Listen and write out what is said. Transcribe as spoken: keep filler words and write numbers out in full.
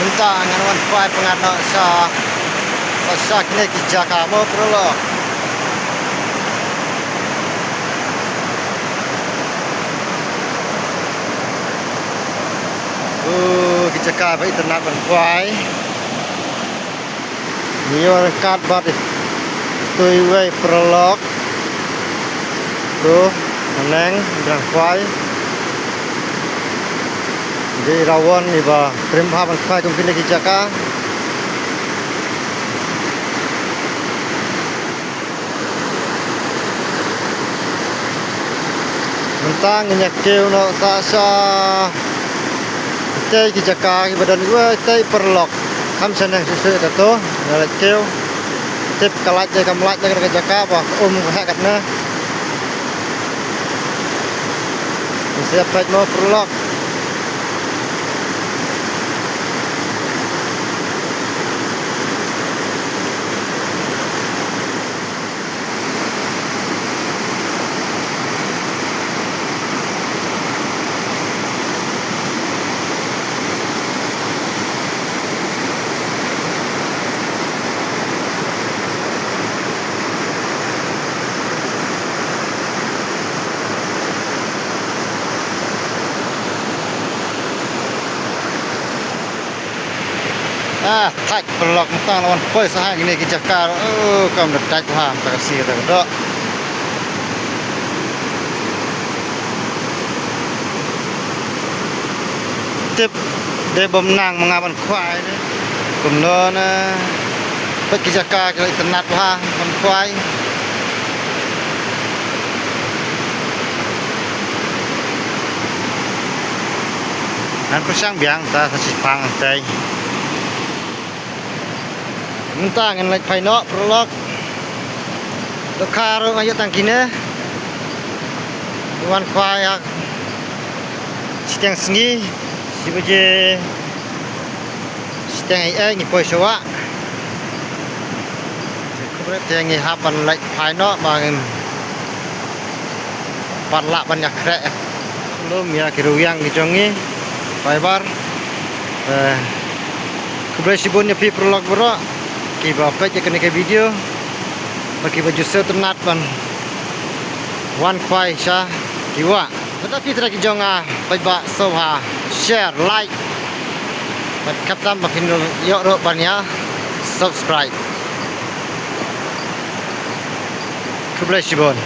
Mynta ngan wan khwai pyngngad noh sha, sha kine ki jaka mo paralok. Uh, ki jaka ba itynnad ban khwai. Ngi ïoh ryngkat bad ito iwei paralok. To, haneng, dang khwai. Dei rawon iba triem bha ban khwai kum kine ki jaka. Mynta ngin ïa kiew noh sa sha itei ki jaka kiba don iwei itei paralok. Kham shaneng shuh shuh kato, ïa la kiew. Tip ka lait dei kam lait na ka jaka ba um ka heh katne. Ngin sa ïa peit mo paralok. Ah, thait paralok, mynta la wan poi sha ha kine ki jaka. Oh, kam da thait ha, mynta ka sngi ka da ka doh. Tip dei bym nang ma nga ban khwai ne. Kumno ne. Peit ki jaka ki la itynnad bha ban khwai. Ngan pyrshang biang ta sa shipang tai. Mynta ngan leit phai noh paralok. Dohkha ruh nga ïoh tang kine. Wan khwai ha shiteng sngi, shi baje shiteng eiei ngi poi sha wah. Khublei te ngi hap ban leit phai noh ba ngim pat lah ban ïakhreh. Lum ïa ki rwiang ki jong ngi. Bye bye. Eh, khublei shibun ïa phi paralok baroh kiba peit ïa kane ka video. Ba kiba ju sngewtynnad ban wan khwai sha ki wah. Lada phi trai ki jong nga, peit ba sngewbha share, like. Bad khamtam ba phin ïoh ruh ban ïa subscribe. Khublei shibun.